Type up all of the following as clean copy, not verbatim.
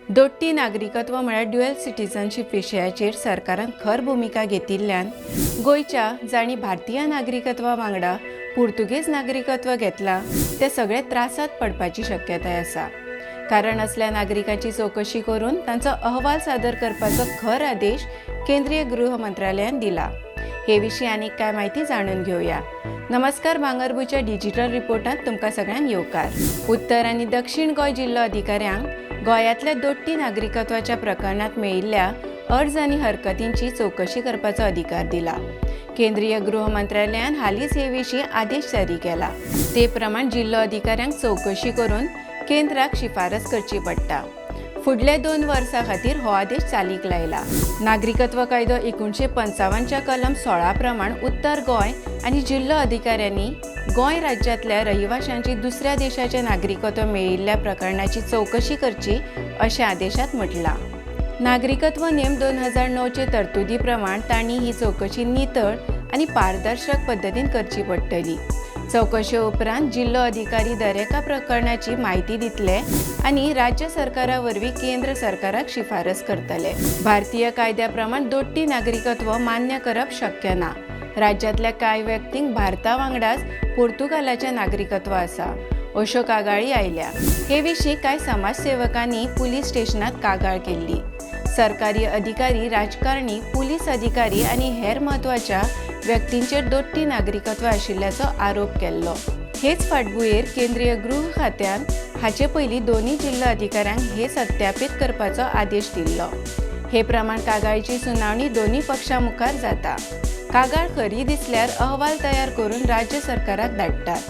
दोट्टी नागरिकत्व म्हळ्यार ड्युएल सिटीजनशीप विशयाचेर सरकारान खर भुमिका घेतिल्ल्यान गोंयच्या जांणी भारतीय नागरिकत्वा वांगडा पुर्तुगेज नागरिकत्व घेतलां ते सगळे त्रासांत पडपाची शक्यताय आसा. कारण असल्या नागरिकांची चवकशी करून तांचो अहवाल सादर करपाचो खर आदेश केंद्रीय गृह मंत्रालयान दिला. हे विशीं आनीक कांय म्हायती जाणून घेवया. नमस्कार, भांगरभूंयच्या डिजिटल रिपोर्टांत तुमकां सगळ्यांक येवकार. उत्तर आनी दक्षिण गोंय जिल्लो अधिकाऱ्यांक गोंयांतल्या दोट्टी नागरिकत्वाच्या प्रकरणांत मेळिल्ल्या अर्ज आनी हरकतींची चवकशी करपाचो अधिकार दिला. केंद्रीय गृह मंत्रालयान हालींच हे विशीं आदेश जारी केला. ते प्रमाण जिल्लो अधिकाऱ्यांक चवकशी करून केंद्राक शिफारस करची पडटा. फुडल्या 2 वर्सां खातीर हो आदेश चालीक लायला. नागरिकत्व कायदो 1955च्या कलम 16 प्रमाण उत्तर गोंय आनी जिल्लो अधिकाऱ्यांनी गोंय राज्यांतल्या रहिवाशांची दुसऱ्या देशाचें नागरिकत्व मेळिल्ल्या प्रकरणाची चवकशी करची, अशें आदेशांत म्हटलां. नागरिकत्व नेम 2009चे तरतुदी प्रमाण तांणी ही चवकशी नितळ आनी पारदर्शक पद्दतीन करची पडटली. चवकशे उपरांत जिल्लो अधिकारी दरेका प्रकरणाची म्हायती दितले आनी राज्य सरकारा वरवीं केंद्र सरकाराक शिफारस करतले. भारतीय कायद्या प्रमाण दोट्टी नागरिकत्व मान्य करप शक्य ना. राज्यांतल्या कांय व्यक्तींक भारता वांगडाच पोर्तुगालाचें नागरिकत्व आसा, अश्यो कागाळी आयल्या. हे विशीं कांय समाजसेवकांनी पुलीस स्टेशनात कागाळ केल्ली. सरकारी अधिकारी, राजकारणी, पुलीस अधिकारी आनी हेर म्हत्वाच्या व्यक्तींचेर दोट्टी नागरिकत्व आशिल्ल्याचो आरोप केल्लो. हेच फाटभुंयेर केंद्रीय गृह खात्यान हाचे पयलीं दोनूय जिल्लो अधिकाऱ्यांक हे सत्यापीत करपाचो आदेश दिल्लो. हे प्रमाण कागाळीची सुनावणी दोनूय पक्षां मुखार जाता. कागाळ खरी दिसल्यार अहवाल तयार करून राज्य सरकाराक धाडटात.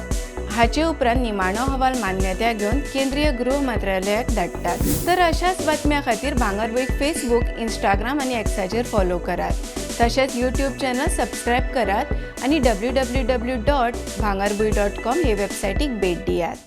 हाचे उपरांत निमाणो अहवाल मान्यताय घेवन केंद्रीय गृह मंत्रालयाक धाडटात. तर अशाच बातम्यां खातीर भांगरभूंयक फेसबूक, इंस्टाग्राम आनी एक्साचेर फॉलो करात. तशेंच यूट्यूब चॅनल सबस्क्रायब करात आनी www.bhangarbhuin.com हे वेबसायटीक भेट दियात.